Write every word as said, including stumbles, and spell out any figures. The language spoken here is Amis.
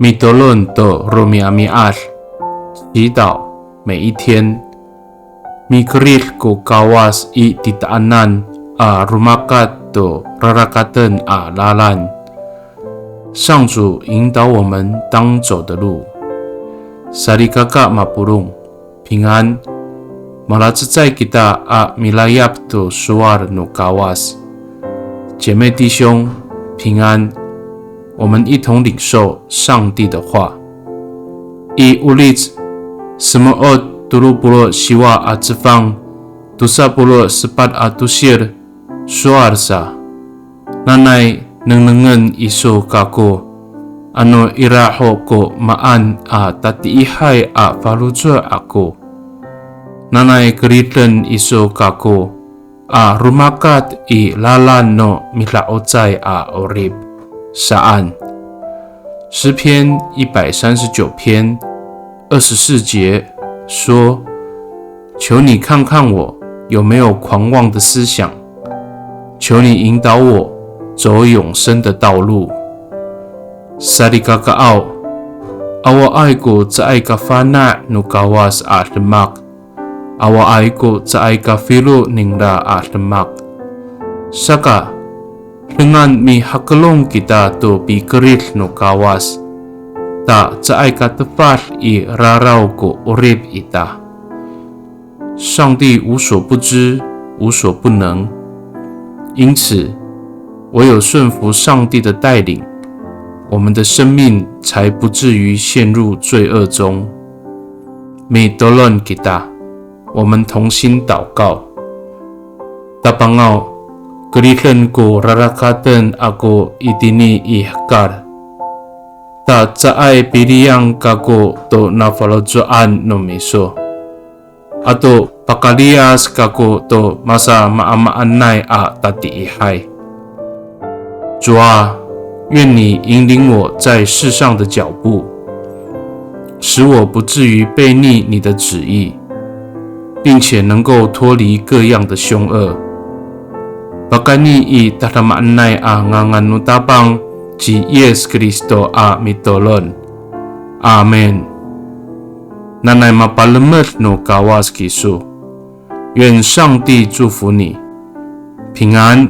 Mitolon to romi'ami'ad, 祈祷每一天。Mikerid ko Kawas i titaanan a romakat to rarakaten a lalan. 上主引导我们当走的路。Salikaka mapolong, 平安。Malacecay kita a milayap to sowal no Kawas. 姐妹弟兄，平安。我们一同领受上帝的话。I Olic semo'ot tolo polo' siwa a cefang, tosa polo' sepat a tosil, sowal sa. Nanay nengnengen iso kako, ano ira ho ko maan a tatiihay a faloco' ako. Nanay keriden iso kako a romakat i lalan no mida'ocay a 'orip, saan. 诗篇一百三十九篇二十四节说：求你看看我有没有狂妄的思想，求你引导我走永生的道路。Salikakaaw, awaay ko caay kafana' no Kawas a demak, awaay ko caay kafilo ningra a demak. Saka, dengan mihakelong kita to pikerid no Kawas, ta caay katefad i raraw ko 'orip ita. 上帝无所不知，无所不能，因此，唯有顺服上帝的带领，我们的生命才不至于陷入罪恶中。Mitolon kita, 我们同心祷告。Tapangaw, keriden ko rarakaten ako itini i hekal. Ta caay piliyang kako to nafaloco'an no miso. Ato pakaliyas kako to masamaamaanay a tatiihay. 主啊，愿你引领我在世上的脚步，使我不至于背逆你的旨意，并且能够脱离各样的凶恶。Pakayni i tadamaanay a ngangan no Tapang ci Yis Kristo a mitolon. Amin. Nanay mapalemed no Kawas kiso. 愿上帝祝福你，平安。